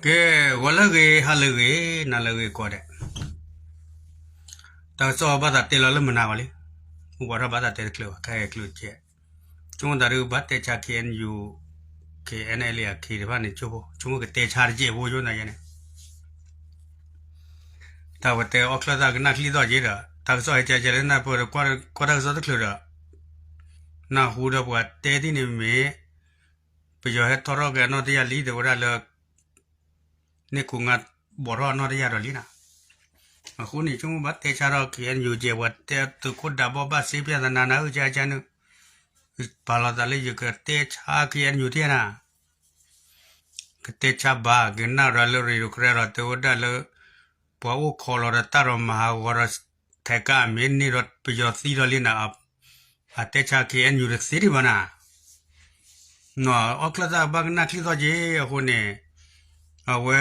ကဲ, ဂီၤလၢအဂ့ၤ, ဟါလၢအဂ့ၤ, နၤလၢအဂ့ၤကိးဂၤဒဲး, တၢ်ကစီၣ်ဘၣ်သးတဲလီၤလၢမုၢ်နၤဂီၤလံ, မုၢ်ပှၢ်ထီၣ်ဘၣ်သးတဲတချုးဘၣ်, ခဲအံၤကျိၤကဲ, ဆိကမိၣ်သးဒုးဘၣ်တဲဆါ KNU, KNLA အခံတဖၣ်န့ၣ် ဆိကမိၣ်ကတဲဆါတကဲးဖိ ယိၣ်နၤယဲန့ၣ် တၢ်ဝဲတဲအီၣ်ချၢၣ်သၣ်ကနၣ်ချံသီၣ်က့ဒီး တၢ်ကစီၣ်ဟဲကဲကဲလၢနၢ်ပၢၢ်ဒီး ကွၢ်တၢ်ကစီၣ်တချုးဒီး နၢ်ဟူဒီးပှၤတဲသ့ၣ်န့ၣ်မ့ၢ် ပယီၤဟဲထီၣ်ထီၣ်က့ၤအနီၢ်တယၢ်လံ တဲဝဲဒၣ်လၢ န့ၢ်ခိးငါဘီးထီၣ်အနီၢ်တယၢ်ဒီးလံနၤ. အဃိန့ၣ် ဆိကမိၣ်ဘၣ်တဲဆါထီၣ် KNU ကဲ ပှၤတဲသုးခိၣ်ဒးဘီဘၣ်စ့ ပြဿနာနၢ်ဟူကကနုာ် ပာ်လီၤသးလၢယကတဲဆါ KNU ထဲနၤ ကတဲဆါဘၣ် ကနၣ်ရၤလၢ ရ့ဒိၣ်ကရဲလီၤ တဲဝဲဒၣ်လၢ ပှၤအိၣ်ခိးလီၤဒီးတၢ်ဒီးမၤဟးဂီၤဒီး ထဲကၢ်မ့ၢ်န့ၢ်ဒီးပယီၤသံဒီးလံနၤ, အတဲဆါ KNU တသ့ဒံးဘၣ်နၤ. အီၣ်ချၢၣ်သၣ်ဘၣ်ကနၣ်ချံသီၣ်က့ အဃိန့ၣ် အဝဲ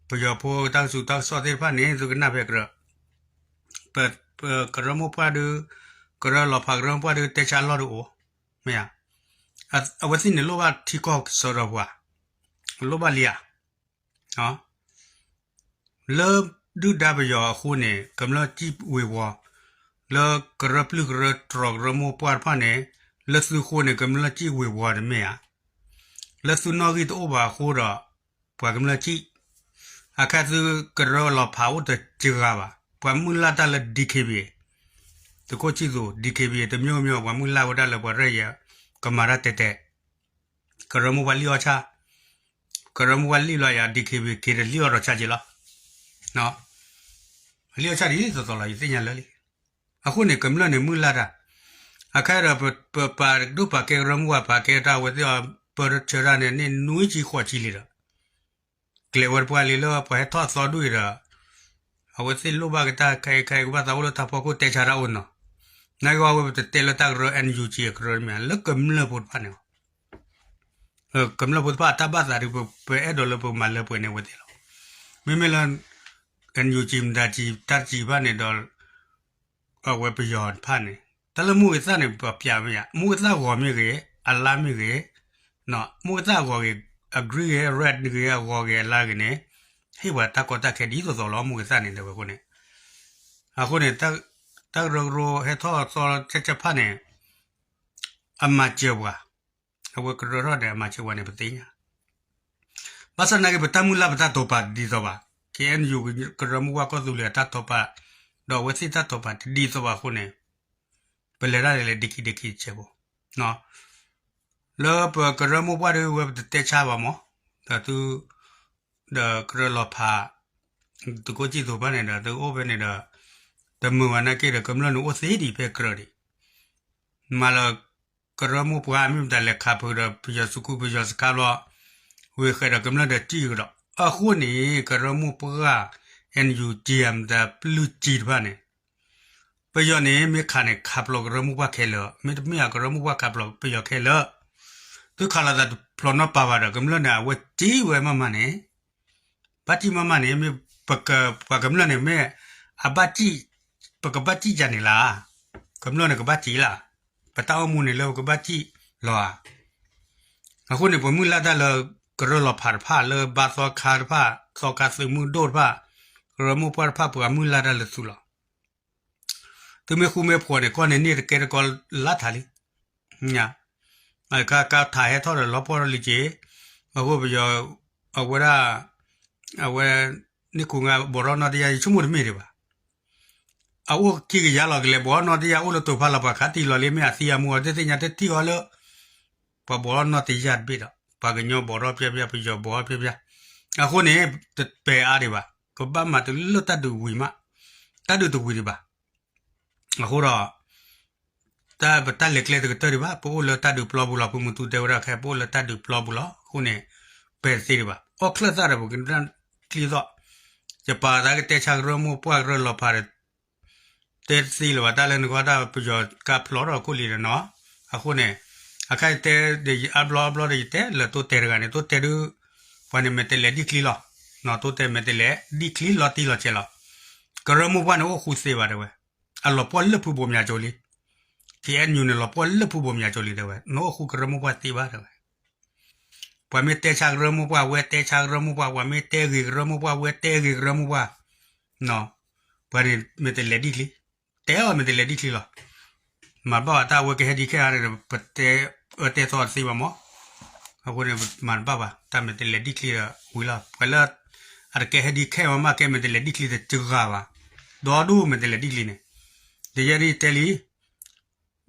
ပယီၤဖိတၢ်ကစူၤတၢ်ကစီၣ်သ့ၣ်တဖၣ်န့ၣ် သုကနၣ်ဖဲကြၢး ပကရၢမိၢ်ပှၢ်ဒုး ကရၢလီၤဖးကရၢမိၢ်ပှၢ်ဒုး တဲဆါအလီၢ်ဒုးအိၣ်, မ့ၢ်ဧါ. အဝဲသ့ၣ်န့ၣ်လိၣ်ဘၣ်ထံကီၢ်ကစၢဒီးပှၤ, လိၣ်ဘၣ်လံဧါ. လၢဒုၣ်ဒါပယီၤအဃိန့ၣ် ကမျၢၢ်စံၣ်ဝ့ၤဝီၤ, လၢကရၢပျုၢ်ကရၢတြီၤကရၢမိၢ်ပှၢ်တဖၣ်န့ၣ် လၢသုဃိန့ၣ် ကမျၢၢ်စံၣ်ဝ့ၤဝီၤတမ့ၢ်ဧါ. လၢသုနီၣ်ဂံၢ်တအိၣ်ဘၣ်အဃိဒီး ပှၤကမျၢၢ်စံၣ်, အခါသုကရၢလီၤဖးအိၣ်တစှၤဘၣ်, ပှၤမုၢ်လၢ်တၢ်လၢ DKBA, သုးခိၣ်ဆံၣ်သူး DKBA တမျိုးမျိုး ပှၤမုၢ်လၢ်ဝဲဒၣ်လၢပှၤရဲၣ်ယဲ ကမၤတၢ်တဲာ်တဲာ်, ကရၢမိၢ်ပှၢ်လံၣ်အီၣ်ဆၣ်, ကရၢမိၢ်ပှၢ်လံၣ်လီၤယၤ DKBA က့ၤတလံၣ်အီၣ်ဒီးဆၣ်က့ၤလီၤ. လံၣ်အီၣ်ဆၣ်ဒ်သိးသိးလီၤ ယသ့ၣ်ညါလၢာ်လံ. အဃိန့ၣ် ကမျၢၢ်န့ၣ်မုၢ်လၢ်တၢ်, အခါဒီး ပပာ်ဒိၣ်ပာ်ကဲကရၢမိၢ်ပှၢ် ပာ်ကဲတၢ်အဝဲသ့ၣ်အီၤ ပၢတဆၢတၢ်န့ၣ် န့ၢ်နွံဆံဃိးဆံလံဒီး ကျဲးဝဲတပှၢ်လံလၢပှၤဟဲထီၣ်အသီဒူၣ်အံၤဒီး အဝဲသ့ၣ်လိၣ်ဘၣ်ကတၢၢ်ခဲအံၤခဲအံၤ ကဘၣ်သးအိၣ်လၢတၢ်ဖီခိၣ်တဲဆါတၢ်အိၣ်နီၤ. နာ်က့အဝဲပတတဲလၢတၢ်ကရၢ NUG အကရၢတမ့ၢ် လၢကမျၢၢ်ဖိတဖၣ်န့ၣ်လီၤ. ကမျၢၢ်ဖိတဖၣ်အတၢ်ဘၣ်သးဒုး ပအဲၣ်ဒိးလၢပမၤလၢပှဲၤန့ၣ်အဝဲသ့ၣ်လီၤ. မ့မ့ၢ်လၢ NUG မတၤတၢ်တစံးဘၣ်န့ၣ်ဒီး အဝဲပယီၤတဖၣ်န့ၣ် တၢ်လၢမိၢ်ဂ့ၤသၣ်န့ၣ် ပပျးမ့ၢ်ဧါ, မိၢ်ဂ့ၤသၣ်ဂီၤမ့ၢ်ဂ့ၤ, အလါမ့ၢ်ဂ့ၤ, မိၢ်ဂ့ၤသၣ်ဂီၤဂ့ၤ, အ green ဂ့ၤ, red ဂ့ၤ, အဂီၤဂ့ၤ, အလါဂ့ၤန့ၣ် ဟ့ၣ်ပှၤတၢ်ကီတၢ်ခဲဒ်သိးသိးလီၤ မိၢ်ဂ့ၤသၣ်န့ၣ် တဲဝဲအဃိန့ၣ်. အဃိန့ၣ် တၢ်ကရၢကရိဟဲထီၣ်သီကၠၢ်ကၠၢ်ဖၣ်န့ၣ် အမၤစၢၤပှၤ, အဝဲကရၢထီၣ်န့ၣ် အမၤစၢၤပှၤန့ၣ် ပသ့ၣ်ညါ ဘၣ်ဆၣ်နာ်က့ ပတၢ်မုၢ်လၢ်ပတၢ်တိာ်ပာ်တဒ်သိးဘၣ်. ခ့ၣ်အဲၣ်ယူၣ် ကရၢမိၢ်ပှၢ်ကီၢ်သူလ့ၤအတၢ်တိာ်ပာ် ဒီးအဝဲသ့ၣ်တၢ်တိာ်ပာ်တဒ်သိးဘၣ်အဃိန့ၣ် ပလဲၤတၢ်လဲၤလဲၤဒံခံဒံခံတစဲးဖိ လၢပကရၢမိၢ်ပှၢ်ဒီးဝဲပတတဲဆါဘၣ်မး, ဒီးသု ဒီးကရၢလီၤဖး သုးခိၣ်စံၣ်သူးဖၣ်န့ၣ်ဒီး သုအိၣ်ဖဲန့ၣ်ဒီး တမုာ်ဘၣ်နာ်က့ဒီး ကမျၢၢ်န့ၣ်အိၣ်သ့ဒံးဖဲကြၢးဒံး မၤလၢ ကရၢမိၢ်ပှၢ် မ့ၢ်မတၤလဲၤခးဖုးဒီး ပယီၤစခူ ပယီၤစခါဘျီ ဝ့ၤဃဲးဒီးကမျၢၢ်ဒီးစံၣ်ကဒီး အဃိန့ၣ် ကရၢမိၢ်ပှၢ် NUG မတၤပျုၢ်စံၣ်တဖၣ်န့ၣ် ပယီၤန့ၣ် မ့ၢ်ခးန့ၣ် ခးဖျိးကရၢမိၢ်ပှၢ်ခဲလၢာ်, မ့တမ့ၢ် ကရၢမိၢ်ပှၢ်ခးဖျိးပယီၤခဲလၢာ်, သုခးလိာ်သးတဖျိးနီတပၤဘၣ်ဒီး ကမျၢၢ်န့ၣ် အဝဲစံၣ်ဝဲမးမးန့ၣ် ဘၣ်စံၣ်မးမးန့ၣ် မ့ၢ်ပက ပှၤကမျၢၢ်န့ၣ် မ့ၢ်အဘၣ်စံၣ် ပကဘၣ်စံၣ်ယၤန့ၣ်လီၤ. ကမျၢၢ်န့ၣ်ကဘၣ်စံၣ်လီၤ. ပတၢ်အိၣ်မူန့ၣ်လၢပကဘၣ်စံၣ်လီၤဧါ. အဃိန့ၣ် ပှၤမုၢ်လၢ်တၢ်လၢ ကရၢလီၤဖးတဖၣ် လၢဘါသီခါတဖၣ် သီခါသုးမုၢ်ဒိၣ်တဖၣ် ကရၢမိၢ်ပှၢ်တဖၣ် ပှၤမုၢ်လၢ်တၢ်လၢသုလီၤ. သုမ့ၢ်ဃူမ့ၢ်ဖိးန့ၣ် ကီၢ်န့ၣ်န့ၢ်တကဲတကီလၢထးလံ ကါကါထးဟဲထီၣ်ဒီးလီၤပှီၢ်ထီၣ်လံက့ၤ, အဃိပယီၤ အဝဲဒၣ် အဝဲ န့ၢ်ခိးငါဘီးထီၣ်နီၢ်တယၢ် ယဆိကမိၣ်တမ့ၢ်ဒံးဘၣ်. အအိၣ်ခံကယၤလီၤ ကလဲၤဘီးထီၣ်နီၢ်တယၢ် အိၣ်လၢတိာ်ဖးလီၤ ပှၤခးတံၢ်လီၤလံ မ့ၢ်အသံအမူအီၤ တသ့ၣ်ညါတထံၣ်အီၤလၢ ပှၤဘီးထီၣ်နီၢ်တယၢ်တဘ့ၣ်ဒီး ပှၤကညီဘီးထီၣ်ပျဲၢ်ပျဲၢ် ပယီၤဘီးထီၣ်ပျဲၢ်ပျဲၢ်, အဃိန့ၣ် တပဲာ်အါဒံးဘၣ်, ကဘၣ်မၤတုၤလၢတၢ်ဒုးဝံၤမး, တၢ်ဒုးတဝံၤဒံးဘၣ်. အဃိဒီး တၢ်ပတၢ်လဲၤကျဲတကတၢၢ်ဒံးဘၣ်, ပအိၣ်လၢတၢ်ဒုးပျီပူၤလီၤ, ဖုမူတူတဲဝဲဒၣ်ခဲ ပအိၣ်လၢတၢ်ဒုးပျီပူၤလီၤ. အဃိန့ၣ် ပဲာ်တသ့ဒံးဘၣ်. အီၣ်ချၢၣ်သၣ်ဒီး ပကနၣ်ချံသီၣ်, ယပာ်သးကတဲဆါကရၢမိၢ်ပှၢ်ကရၢလီၤဖးဒီး တဲတသ့လၢၤဘၣ် တၢ်လၢနကွၢ်တၢ်ပယီၤကါဖျိးထီၣ်ခိၣ်လံဒီးနီၤ. အဃိန့ၣ် အခါယတဲဒီးယအါဘျီအါဘျီဒီးယတဲလၢတိတဲတဂၤန့ၣ် တိတဲဒုး ပှၤန့ၣ်မဲာ်တဲးလဲးဒံၣ်ချံလီၤ. တိတဲမဲာ်တဲးလဲးဒံၣ်ချံလီၤတံၢ်လီၤဆဲးလီၤ. ကရၢမိၢ်ပှၢ်န့ၣ် အိၣ်ဃူသ့ဘၣ်တဲဝဲ, အလီၤပှီၢ်လၢဖုဘိးမၠးကၠိလံ. ခ့ၣ်အဲၣ်ယူၣ်န့ၣ် လီၤပှီၢ်လၢဖုဘိးမၠးကၠိလံတဲဝဲ, နအိၣ်ဃူကရၢမိၢ်ပှၢ်သ့ဘၣ်တဲဝဲ. ပှၤမ့ၢ်တဲဆါကရၢမိၢ်ပှၢ် ဝဲတဲဆါကရၢမိၢ်ပှၢ်, ပှၤမ့ၢ်တဲဂ့ၤကရၢမိၢ်ပှၢ် ဝဲတဲဂ့ၤကရၢမိၢ်ပှၢ်, ပှၤန့ၣ်မ့ၢ်တလဲၤဒံၣ်ချံ, တဲအီၤမ့ၢ်တလဲၤဒံၣ်ချံလီၤ. မၤတဘၣ်ဘၣ် တၢ်ဝဲကဟဲဒံးခဲအံၤန့ၣ်ဒီး ပတဲအၢတဲသီတသ့ဘၣ်မး, အဃိန့ၣ် မၤတဘၣ်ဘၣ် တၢ်မ့ၢ်တလဲၤဒံၣ်ချံဒီးဝံၤလီၤ. ပှၤလၢ အတကဲဟဲဒံးခဲမး မ့ၢ်ကဲမ့ၢ်တလဲၤဒံၣ်ချံတဂၤဘၣ်, ဒီဒူၣ်မ့ၢ်တလဲၤဒံၣ်ချံန့ၣ်, တယဲဒ်တဲလံ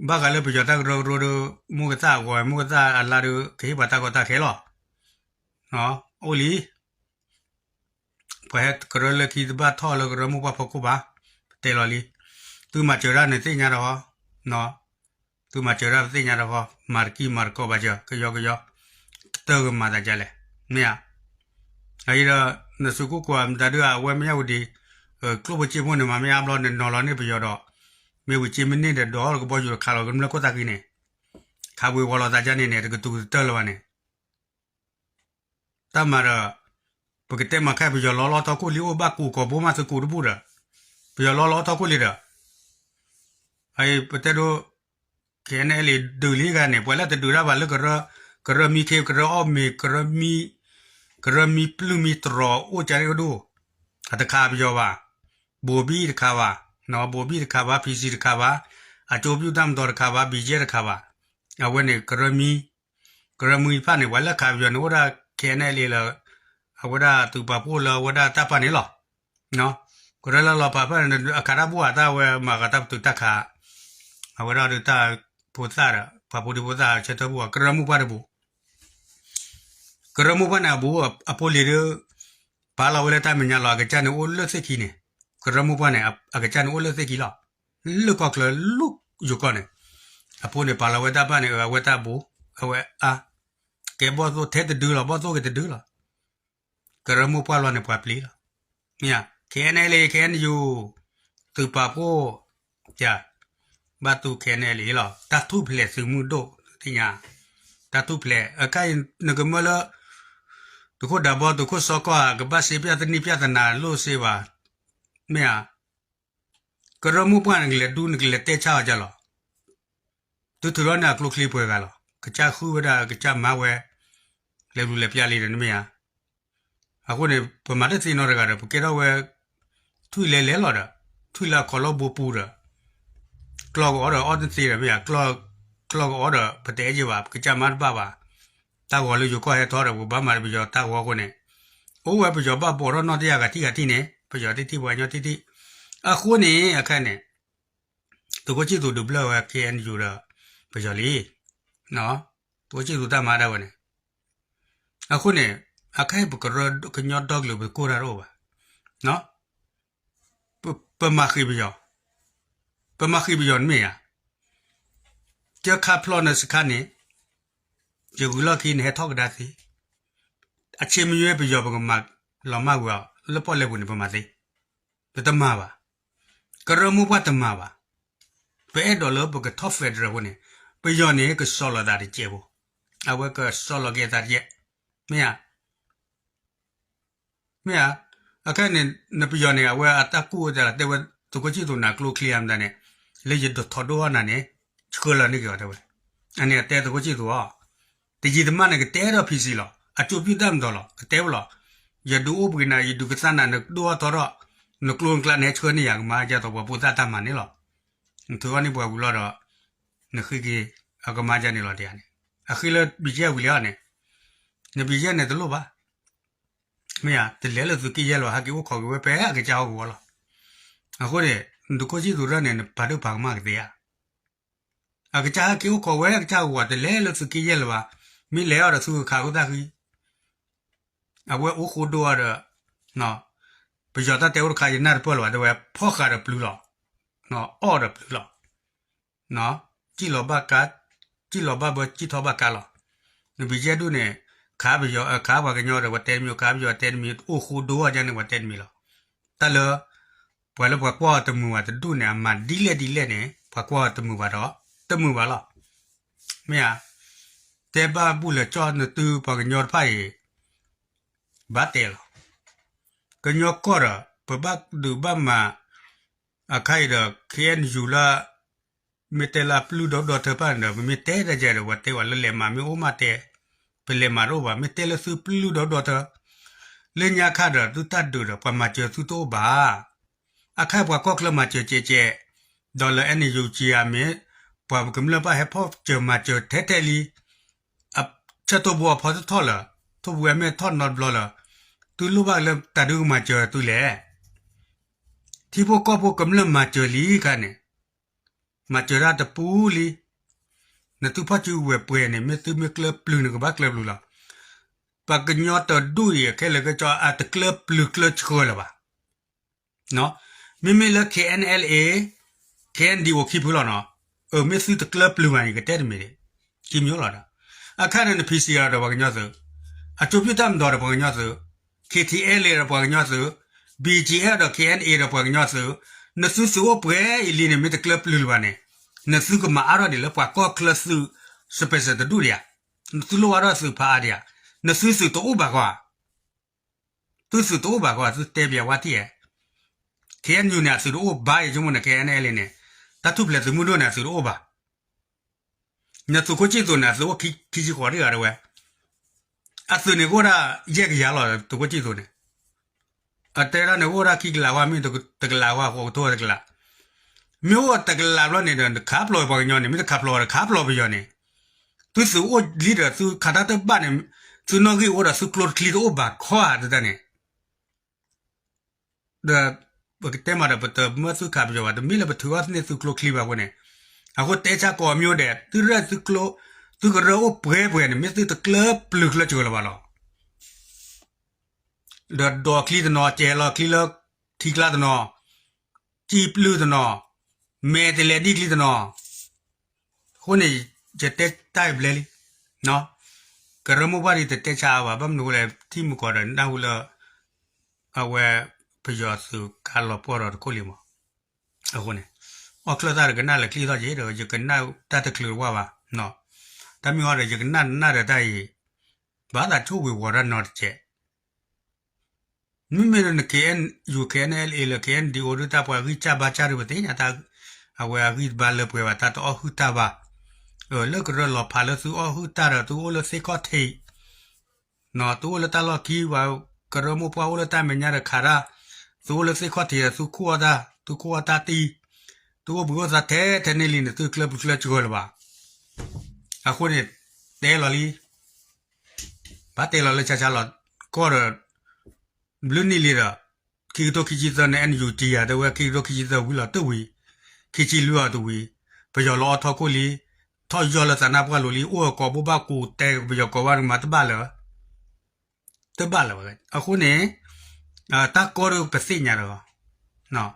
ဘၣ်ဃးလၢပယီၤတၢ်ကရၢကရိဒီး မိၢ်ကသၣ်အဂီၤ မိၢ်ကသၣ်အလါဒီး ကဟ့ၣ်ပှၤတၢ်ကီတၢ်ခဲလီၤ. အိၣ်လံ ပှၤဟဲကရၢလၢခံတဘၣ်ထီၣ်လၢကရၢမိၢ်ပှၢ်ဖီခိၣ်ဘၣ်, ပတဲလီၤလံ. သုမၤစၢၤတၢ်န့ၣ်သ့ၣ်ညါတခီ, သုမၤစၢၤတၢ်ပသ့ၣ်ညါတခီ, မၤတကံၢ်မၤတကီဘၣ်စၢၤ ကယီကယီ, ကတၢၢ်ကမၤသးဒ်လဲၣ်, မ့ၢ်ဧါ. အအံၤဒီး နသုးခိၣ်ကိးမတၤဒုး အဝဲမ့ၢ်ယါဝံၤဒံး ကျိၣ်ဖိစ့ဖိန့ၣ် မၤမ့ၢ်အါဘျီန့ၣ် နီၤလီၤန့ၢ်ပယီၤဒီး မ့ၢ်ဝံၤစ့မ့ၢ်န့ၢ်ဒီး ဒီးကဘီယူၤတခးလီၤ ကမျၢၢ်ခိၣ်သၣ်ဃံန့ၣ်, ခးဝ့ၤဝီၤလီၤသးဒ်န့ၣ်န့ၣ် တကတူၤကတၢၢ်လၢၤဘၣ်န့ၣ် တၢ်မၤဒီး ပကတဲမၤခဲ ပယီၤလီၤလီၤထီၣ်ခိၣ်လံ အိၣ်ဘၣ်ကူးကိာ်ဘိမးသုကူးတဘူၣ်ဒီး ပယီၤလီၤလီၤထီၣ်ခိၣ်လံဒီး အအံၤပတဲဒိ KNLA ဒုးလံဂၤန့ၣ် ပှၤလၢတဒုးတၢ်ဘၣ်လၢ ကရၢမံခ့ ကရၢအီၣ်မ့ၤ ကရၢမံပျုၢ်မံတြီၤအိၣ်ကဲကဒိၣ် အတခးပယီၤဘၣ်, ဘိၤဘံၣ်တခးဘၣ်, ဘိၤဘံၣ်တခးဘၣ် PC တခးဘၣ်, အကၠိပျုၢ်တၢ်မတီၤတခးဘၣ် BGF တခးဘၣ်, အဝဲန့ၣ် ကရၢမံဖၣ်န့ၣ် ပှၤလၢခးပယီၤန့ၣ် အိၣ်ဒၣ် KNLA လၢ အဝဲဒၣ်သုးပာ်ဖှိၣ်လၢအဝဲဒၣ်တၢ်ပၢ်န့ၣ်လီၤ. ကရၢလၢလီၤဖးဖၣ်န့ၣ် အခးတၢ်ဘူၣ်ဧါ တၢ်ဝဲမၤဂၤတၢ်ပတုာ်တၢ်ခး အဝဲဒၣ်ဒီးတၢ်ဖိသၣ်ဒီး ပှၤဖိဒံဖိသၣ်ဆၢထၢၣ်ဘူၣ်ဧါ ကရၢမိၢ်ပှၢ်တဘူၣ် ကရၢမိၢ်ပှၢ်န့ၣ် အဘူးအဖိလံၤဒီး ပာ်လီၤဝဲလၢတၢ်မဲာ်ညါလီၤ အကစၢ်န့ၣ်အိၣ်လၢသ့ၣ်ခံန့ၣ်, ကရၢမိၢ်ပှၢ်န့ၣ် အကစၢ်န့ၣ်အိၣ်လၢသ့ၣ်ခံလီၤ. လၢကီၢ်ချၢလၢယိၤကီၢ်န့ၣ် အဖိန့ၣ်ပာ်လီၤဝဲတၢ်ပၢ်န့ၣ် အဝဲတၢ်ဘူး အဝဲအါ ကဲဘီၣ်သိၣ်ထဲတဒုလီၤ ဘီၣ်သိၣ်က့ၤတဒုလီၤ. ကရၢမိၢ်ပှၢ်လီၤန့ၣ် ပှၤပျံၤလီၤ. မ့ၢ် KNLA KNU သုးပာ်ဖှိၣ် ယၤ ဘၣ်သူ KNLA လီၤ တၢ်ထူၣ်ဖျဲးသုးမုၢ်ဒိၣ် သ့ၣ်ညါ တၢ်ထူၣ်ဖျဲး အခါအံၤ နကမၢလၢ သုးခိၣ်ဒးဘီ သုးခိၣ်စီၤကီၢ်ဧါ ကဘၣ်စ့ပျၢ်သနံၣ်ပျၢ်သနၤလိၣ်စ့ဘၣ် မ့ၢ်ဧါ ကရၢမိၢ်ပှၢ်န့ၣ် ကလဲၤဒူ နကလဲၤတဲဆါအီၤကၢ်လီၤ. သုထုးထီၣ်န့ၢ်အကျိချံပှဲၤဂၤလီၤ. ကစၢ်ဃုဝဲဒၣ် ကစၢ်မၤဝဲ လဲၤလူၤလဲၤပျၢ်လံဒီး နမ့ၢ်ဧါ. အဃိန့ၣ် ပမၤတသ့နီတဂၤဒီး ပကဲထီၣ်ဝဲ ထွံၣ်လဲၤလဲၤလီၤဒီး ထွံၣ်လၢအခီၣ်လီၢ်ဘိပူၤဒီး ကျီၢ်ကအီၣ်ဒီးအီၣ်တသ့ဒီး မ့ၢ်ဧါ ကျီၢ်ကအီၣ်ဒီး ပတအဲၣ်ယဲၢ်ဘၣ် ပကစၢ်မၤတဘၣ်ဘၣ်. တၢ်ဂီၤလၢယိၤကီၢ်ဟဲထီၣ်ဒီး ပဘၣ်မၤဒီးပယီၤတၢ်ဂီၤအဃိန့ၣ် အိၣ်ဝဲပယီၤဘၣ်ဘိးထီၣ်နီၢ်တယၢ်ဂၤထံၣ်ဂၤထံၣ်န့ၣ် ပယီၤထံၣ်ထံၣ် ပှၤကညီထံၣ်ထံၣ်. အဃိန့ၣ် အခါန့ၣ် သုးခိၣ်ဆံၣ်သူးဒုးဘျၢဝဲ KNU ဒီး ပယီၤလံ. သုးခိၣ်ဆံၣ်သူးတၢ်မၤဒၣ်ဝဲန့ၣ် အဃိန့ၣ် အခါအံၤပကရၢကညီဒီကလုာ်ပကိၢ်တၢ်တအိၣ်ဘၣ်. ပမၤဃံးပယီၤ, ပမၤဃံးပယီၤနမ့ၢ်ဧါ. ကခးဖျိးနစခါန့ၣ် ယဂုာ်လီၢ်ခံနဟဲထီၣ်ကဒါသ့. အဆ့မယွဲပယီၤပကမၤလီၤမၢ်ကွံာ်အီၤ လၢပီၣ်လဲၣ်ပူၤန့ၣ် ပမၤသ့. ပတမၤဘၣ်. ကရၢမိၢ်ပှၢ်တမၤဘၣ်. ပအဲၣ်ဒိးလၢပကထီၣ် federal အဃိန့ၣ် ပယီၤန့ၣ်ကစီလီၤသးတကဲးဖိ, အဝဲကစီလီၤက့ၤအသးတကဲး. မ့ၢ်ဧါ. မ့ၢ်ဧါ. အခါန့ၣ် နပယီၤန့ၣ် အဝဲအတၢ်ကူၣ်တဲလီၤ တဲဝဲ သုးခိၣ်ဆံၣ်သူးနၤကျိချံဧါမတၤန့ၣ် လၢယဒိးထီၣ်ဒိၣ်ထီၣ်နၤန့ၣ် ဆှၢလီၤန့ၢ်က့ၤအီၤတဲဝဲ. အန့ၣ်အတဲသုးခိၣ်ဆံၣ်သူးအီၤ တယံာ်တမီၢ်န့ၣ် ကတဲဒီး PC လီၤ. အကၠိပျုၢ်တၢ်မတီၤလီၤ. ကတဲဝဲလီၤ. ယဒုးအိၣ်ဘှံးနၤ ယဒုးကသါနၤ နဒိၣ်ထီၣ်ထီထီၣ် နကျိနကျါန့ၣ် ဟဲဆှၢန့ၢ်ယၤကမၤယၤသိးပှၤဖိသၣ်တၢ်မၤန့ၣ်လီၤ. နထုးထီၣ်န့ၢ်ပှၤဝံၤလီၤဒီး နဃ့က့ၤအကမၤယၤန့ၣ်လီၤတယၤန့ၣ် အဃ့လၢ BGF ဝံၤလံအီၤန့ၣ် န BGF န့ၣ်တလိၣ်ဘၣ်. မ့ၢ်ဧါ တလဲၤလၢသုးက့ယဲၢ်လၢၤဘၣ် ဟဲက့ၤအိၣ်ခိးက့ၤဝဲဖဲအကစၢ်ဟီၣ်ကဝီၤလီၤ. အဃိန့ၣ် နသုးခိၣ်ဆံၣ်သူးရၢၣ်န့ၣ် နပာ်ဒိၣ်ပာ်ကမၣ်ကသ့ဧါ. အကစၢ်ဟဲက့ၤအိၣ်ခိးဝဲအကစၢ်ဟီၣ်ကဝီၤ တလဲၤလၢသုးက့ယဲၢ်လၢၤဘၣ်. မ့ၢ်လဲၤအီၤဒီးသုကခးခိၣ်သၣ်ဃံ အဝဲအိၣ်ဃိဒိအီၤဒီး ပယီၤတၢ်တဲအိၣ်တခါ ယနၢ်တပၢၢ်လၢၤဘၣ် တဲဝဲ ဖီၣ်ဃာ်ဒီးပျုၤလီၤ. အီၣ်ဒီးပျုၤလီၤ. စံၣ်လီၤဘၣ်ကါ, စံၣ်လီၤဘၣ်ဘၢ စံၣ်ထီၣ်ဘၣ်ကါလီၤ. နဘံၣ်ယဲၢ်ဒူၣ်န့ၣ် ခးပယီၤ ခးပှၤကညီဒီး ပှၤတဲတမံၤ ခးပယီၤတဲတမံၤ အိၣ်ဃိဒိအီၤဒ်န့ၣ် ပှၤတဲတမံၤလီၤ. တၢ်လၢ ပှၤလၢပှၤကွၢ်အီၤတမုာ်ဘၣ်တဒူၣ်န့ၣ် အမၤဒ်လဲၣ်ဒ်လဲၣ်န့ၣ် ပှၤကွၢ်အီၤတမုာ်ဘၣ်ဒီး တမုာ်ဘၣ်လီၤ. မ့ၢ်ဧါ. တဲဘၣ်ဘူၣ်လဲၤကၠီၣ်နသုပှၤကညီတဖၣ်အံၤ ဘၣ်တဲလီၤ. ကညီကီၢ်ဒီး ပဘၣ်ဒုးဘၣ်မၤ အခါအံၤဒီး KNU လၢ မ့ၢ်တဲလၢအပျုၢ်ဒီဒီထၢဖၣ်န့ၣ်ဒီး ပမ့ၢ်တဲတၢ်ယဲဒီး ပှၤတဲဝဲလၢလဲၤမၤမ့ၢ်အိၣ်မးတဲ, ပလဲၤမၤတအိၣ်ဘၣ်, မ့ၢ်တဲလၢသုပျုၢ်ဒီဒီတၢ်, လၢညါခါဒီးသုတၢ်ဒုးဒီးပှၤမၤစၢၤသုတအိၣ်ဘၣ်. အခါပှၤကီၢ်ချၢမၤစၢၤကဲးကဲး, ဒီးလၢ NUG အမ့ၢ် ပှၤကမျၢၢ်ဘၣ်ဟဲဖီၣ်စၢၤမၤစၢၤထဲထဲလံ, ဆၢထိးဘိအဖီတထီၣ်လၢၤ, ထိးဘိအမ့ၢ်ထီၣ်နီတဘျီလၢၤ, သုလိၣ်ဘၣ်လၢတၢ်ဒုးကမၤစၢၤသုလဲၣ်. ထံဖိကီၢ်ဖိကမျၢၢ်မၤစၢၤလံခါန့ၣ်, မၤစၢၤတၢ်တပူၤလံ. နသုဖီၣ်စုကဝဲၤပှဲၤန့ၣ် မ့ၢ်သုမ့ၢ်ကျၢၢ်ပျုၤန့ၣ်ကဘၣ်ကျၢၢ်ပျုၤလီၤ. ပှၤကညီတဒူၣ်အံၤခဲလၢာ်ခဲဆ့အတကျၢၢ်ပျုၤကျၢၢ်ဆှၢလၢၤဘၣ်. မ့မ့ၢ်လၢ KNLA, KNDO ခံဖုလီၤနီၤ, အမ့ၢ်သုတကျၢၢ်ပျုၤဘၣ်န့ၣ် ကတဲတမံၤဒံး, ခံမျိုးလီၤဒီး, အခါန့ၣ်န PC ဒီးပှၤကညီသုး, အကျိုးပြုတပ်မတော်ဒီးပှၤကညီသုး, KTLA ဒီးပှၤကညီသုး, BGF ဒီး KNA ဒီးပှၤကညီသုး, နသုသုးအိၣ်ပှဲၤအံၤလံန့ၣ် မ့ၢ်တကျၢၢ်ပျုၤလၢၤဘၣ်န့ၣ်, နသုကမၤအါထီၣ်ဒံးလၢပှၤကီၢ်ချၢသုး special တဒူၣ်ဒံးဧါ. နသုလိၣ်ဘၣ်ထီၣ်သုးဖးအါဒံးဧါ. နသုသုးတအိၣ်ဘၣ်ဃီဧါ. သုသုးတအိၣ်ဘၣ်ဃီ သုတဲပၠးဝဲထံၣ်ဧါ. KNU န့ၣ် အသုးတအိၣ်ဘၣ်အံၤ ဆိကမိၣ်န့ၣ် KNLA န့ၣ်, တၢ်ထူၣ်ဖျဲးသုးမုၢ်ဒိၣ်န့ၣ် အသုးတအိၣ်ဘၣ်. နသုးခိၣ်ဆံၣ်သူးန့ၣ် အသုးအိၣ်ခံဆံဃိးတဂၤတဝဲ, အသုးန့ၣ်ကအိၣ်ဒၣ်ယဲၢ်ကယၤလီၤ သုးခိၣ်ဆံၣ်သူးန့ၣ်. အတဲဒၣ်န့ၣ် ကအိၣ်ဒၣ်ခံကလးဝဲ မ့ၢ်တကလးဝဲ ဃိးကထိတကလး, မ့ၢ်အိၣ်တကလးဘျီန့ၣ်ဒီး နခးပျီၤပှၤကညီန့ၣ် မ့ၢ်တခးပျီၤဒီး ခးပျီၤပယီၤန့ၣ်, သုသုးအိၣ်လံဒီး သုခးတၢ်တဘၣ်န့ၣ်, သုနီၣ်ဂံၢ်အိၣ်ဒီး သုကျိတချံတအိၣ်ဘၣ်ခီဧါ တတၢ်န့ၣ် ဒီး ပကတဲမးဒီး ပတမၢသုခးပယီၤဘၣ်, တမ့ၢ်လၢပထုးအီၣ်န့ၢ်သုကျိချံဘၣ်အဃိန့ၣ်, အဃိတဲဆါကိးမံၤဒဲး သုရဲၣ်သုကျိ, သုကရၢအိၣ်ပှဲၤပှဲၤန့ၣ် မ့ၢ်သုတကျၢၢ်ပျုၤကျၢၢ်စှၤလၢၤဘၣ်လီၤ. ဒီးဒိးချံတနီၤ ကဲၤလီၤချံလၢထံကျါတနီၤ, စံာ်ပျုၢ်တနီၤ, မဲာ်တလဲၤဒံၣ်ချံတနီၤ, အဃိန့ၣ် ယတဲတၢ်အံၤဘျဲလံ, ကရၢမိၢ်ပှၢ်ဒ်တတဲဆါအါဘၣ်, ဘၣ်မနုၤအဃိလဲၣ် ထံၣ်မုၢ်ကီးဒီးနၢ်ဟူလၢ အဝဲ ပယီၤသုးကါလီၤပှီၢ်ဒီးတခိၣ်လံမး, အဃိန့ၣ် အီၣ်ချၢၣ်သၣ်ဒီးကနၣ်လၢကျံၢ်ထီၣ်က့ၤဒီး ယကနၣ်တၢ်တချုးတဝၢ်ဘၣ်, တၢ်မ့ၢ်အီၤဒီး ယကနၣ်နၢ်ဒီးတၢ်အံၤ, ဘၣ်သးဆိၣ်ဂ့ၤဝီၤတၢ်နီတစဲး မ့မ့ၢ်လၢန KNU KNLA လၢ KNDO ဒုးတၢ်ပှၤဂံၢ်စၢ်ဘါစၢ်ဒုး ပသ့ၣ်ညါတၢ်, အဝဲအဂံၢ်တဘါလၢပှဲၤဘၣ် တၢ်တအီၣ်ဟုၣ်တၢ်ဘၣ်, လၢကရၢလီၤဖးလၢသုအီၣ်ဟုၣ်တၢ်ဒီး သုအိၣ်လၢသ့ၣ်ခီၣ်ထံး, သုအိၣ်လၢတၢ်လီၢ်ခံဘၣ်, ကရၢမိၢ်ပှၢ်အိၣ်လၢတၢ်မဲာ်ညါဒီးခးတၢ်, သုအိၣ်လၢသ့ၣ်ခီၣ်ထံးဒီး သုခူၣ်အီၣ်တၢ်, သုခူၣ်အီၣ်တၢ်တံၢ်, သုအိၣ်ဘှံးအိၣ်သါထဲထဲန့ၣ်လံန့ၣ် သုကျၢၢ်ပျုၤကျၢၢ်စှၤလၢၤဘၣ်. အဃိန့ၣ် တဲလီၤလံ ဘၣ်တဲလီၤလၢဆါဆါလီၤကီၢ်ဒီး ဘျုးနံၣ်လံဒီး ခံကထိခံဆံသၢန့ၣ် NUG ယၤတဲဝဲ ခံကထိခံဆံသၢဝံၤလီၤတဝံၤ, ခံဆံလွံၢ်အီၤတဝံၤ, ပယီၤလီၤအီၣ်ထီၣ်ခိၣ်လံ, ထီၣ်ယီၢ်လၢသးနါပှၢ်လိၤလံ, အိၣ်အကိးဘိဘၣ်ကူးတဲ ပယီၤကိးဘၣ်မၤတဘၣ်လၢၤ တဘၣ်လၢၤဘၣ်. အဃိန့ၣ် တၢ်ကီဒုးပသ့ၣ်ညါဒီး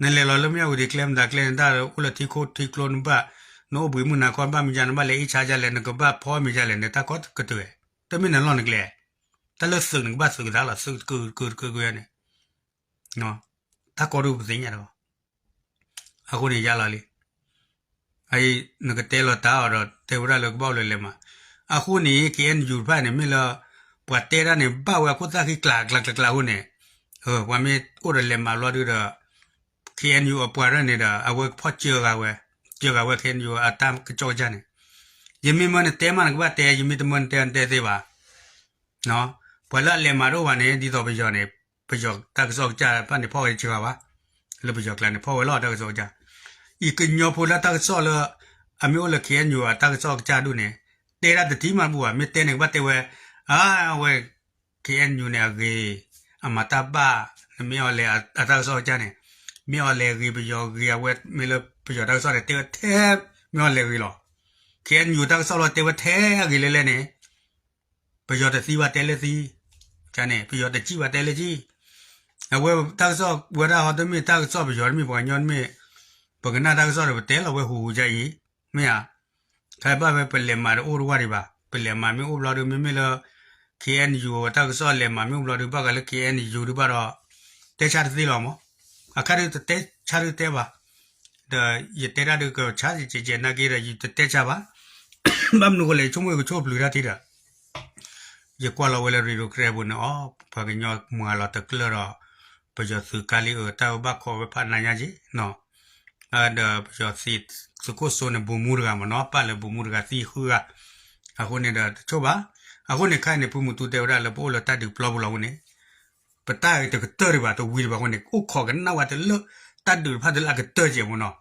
နလဲၤလီၤလၢမၠၣ်ဝတံၤကျဲမတၤကျဲန့ၣ် တၢ်အိၣ်လၢထံခိၣ်ထံကျိနဘၣ်, နအိၣ်ဘှံးမုၢ်နၤခီ နဘၣ်မံၤယါ နဘၣ်လဲၤအ့ၣ်ဆါယါလဲၣ် နကဘၣ်ဖီမ့ၤယါလဲၣ်န့ၣ် တၢ်ကီကတၢၢ်, တမ့ၢ်နလီၢ်နကျဲ, တၢ်လၢသုးနကဘၣ်သုးကသးလီၤ သုးတကုာ်တကုာ်တကုာ်တကုာ်န့ၣ် တၢ်ကီဒုးပသ့ၣ်ညါဒီး အဃိန့ၣ်ယါလီၤလံ နကတဲလီၤတၢ်အီၤဒီး တဲဝဲဒၣ်လၢကဘၣ်အိၣ်လၢလဲၤမး, အဃိန့ၣ် KNU တဖၣ်န့ၣ် မ့ၢ်လၢ ပှၤတဲဒၣ်န့ၣ် ဘၣ်ဝဲအခိၣ်သၣ်ဃံကျးကျးကျးကျးအဃိန့ၣ်, ပှၤမ့ၢ်အိၣ်ဒီးလဲၤမးဘျီဒုဒီး KNU အပှၤရဲၣ်န့ၣ်ဒီး အဝဲဖီၣ်စၢဂၤဝဲ, စၢဂၤဝဲ KNU အတၢ်ကစီၣ်ကစၢ်န့ၣ်, ယမ့ၢ်မၢနတဲမးနကဘၣ်တဲ ယမ့ၢ်တမၢနတဲနတဲသ့ဘၣ် ပှၤလၢအလဲၤမးတအိၣ်ဘၣ်န့ၣ် ဒ်သိးပယီၤန့ၣ် ပယီၤတၢ်ကစီၣ်ကစၢ်တဖၣ်န့ၣ် ဖီၣ်ဝဲတစှၤဘၣ်, လၢပယီၤကျါန့ၣ် ဖီၣ်ဝဲလီၤတၢ်ကစီၣ်ကစၢ်, အံၤကညီဖိလၢတၢ်ကစီၣ်လၢ အမ့ၢ်အိၣ်လၢ KNU အတၢ်ကစီၣ်ကစၢ်ဒိၣ်န့ၣ် တဲဒၣ်တထံၣ်မးတဘူၣ်ဘၣ်, မ့ၢ်တဲန့ၣ်ကဘၣ်တဲဝဲ, အဝဲ KNU န့ၣ်အဂ့ၤ, အမၤတၢ်ဘၣ်, နမ့ၢ်အီၤလဲၤအတၢ်ကစီၣ်ကစၢ်န့ၣ်, မ့ၢ်အီၤလဲၤဂ့ၤပယီၤဂ့ၤ အဝဲမ့ၢ်လၢပယီၤတၢ်ကစီၣ်န့ၣ် တဲဝဲထဲ, မ့ၢ်အီၤလဲၤဂ့ၤလီၤ, KNU တၢ်ကစီၣ်လီၤတဲဝဲထဲအဂ့ၤလဲၣ်လဲၣ်န့ၣ် ပယီၤတသံဘၣ်တဲလၢသံ, န့ၣ် ပယီၤတစံၣ်ဘၣ်တဲလၢစံၣ်, အဝဲတၢ်ကစီၣ်ဝဲဒၣ်ဟီတမ့ၢ်တၢ်ကစီၣ်ပယီၤတမ့ၢ်ပှၤကညီတမ့ၢ်, ပကနၣ်တၢ်ကစီၣ်ဒီးပတဲလီၤဝဲဟူးဟူးကါအံၤ, မ့ၢ်ဧါ, ခဲဘၣ်ဝဲပလဲၤမးတအိၣ်တဝၢ်ဒံးဘၣ်, ပလဲၤမးမ့ၢ်အိၣ်ဘျီဒုး မ့မ့ၢ်လၢ KNU တၢ်ကစီၣ်လဲၤမးမ့ၢ်အိၣ်ဘျီဒုး ဘၣ်ဃးလၢ KNU ဒုးဘၣ်ဒီး တဲဆါတသ့လီၤမး, အခါဒုးတတဲဆါဒုးတဲဘၣ် ဒီးယတဲတၢ်ဒုးကဆါကဲးကဲးနာ်က့ဒီး ယတတဲဆါဘၣ်, ဘၣ်မနုၤဃိလဲၣ် ယဆိကမိၣ်ယကဆိၣ်ပျုၤတၢ်ထံဒီး ယကွၢ်လီၤဝဲလၢ Radio Karen ပူၤန့ၣ်အီၤ ပှၤကညီမၤလီၤတကျၢၢ်ဒီး ပယီၤသုးကါလံအၢ တၢ်ဘၣ်ခိးဝဲဖးနးညါက့ၤ, ဒီးပယီၤသုးခိၣ်စိန့ၣ် ဗိုလ်မှူးတဂၤမ့ၢ်နီၤ ပၢ်လၢဗိုလ်မှူးတဂၤသံဃုဂၤ, အဃိန့ၣ်ဒီးတဆိၣ်ဘၣ်, အဃိန့ၣ် ခဲအံၤန့ၣ် ဖုမူတူတဲဝဲဒၣ်လၢပအိၣ်လၢတၢ်ဒုးပျီပူၤလီၤအဃိန့ၣ် ပတၢ်အံၤတကတၢၢ်ဒံးဘၣ် တဝံၤဒံးဘၣ်အဃိန့ၣ် အိၣ်ခိးကနၣ်ဝဲတလၢ တၢ်ဒုးတဖၣ်တလၢအကတၢၢ်ကဲးမ့ၢ်နီၤ.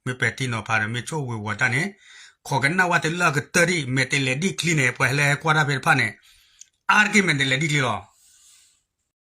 မ့ၢ်ပဲာ်ထံနီၤဖးဒီး မ့ၢ်ဆိၣ်ဝ့ၤဝီၤတၢ်န့ၣ် ခိးကနၣ်ဝဲတလၢအကတၢၢ်ဒံး မဲာ်တဲးလဲးဒ်ချံန့ၣ် ပှၤဟဲလၢဟဲကွၢ်တၢ်ဖဲတဖၣ်န့ၣ် အါတက့ၢ်မဲာ်တဲးလဲးဒ်ချံလီၤ.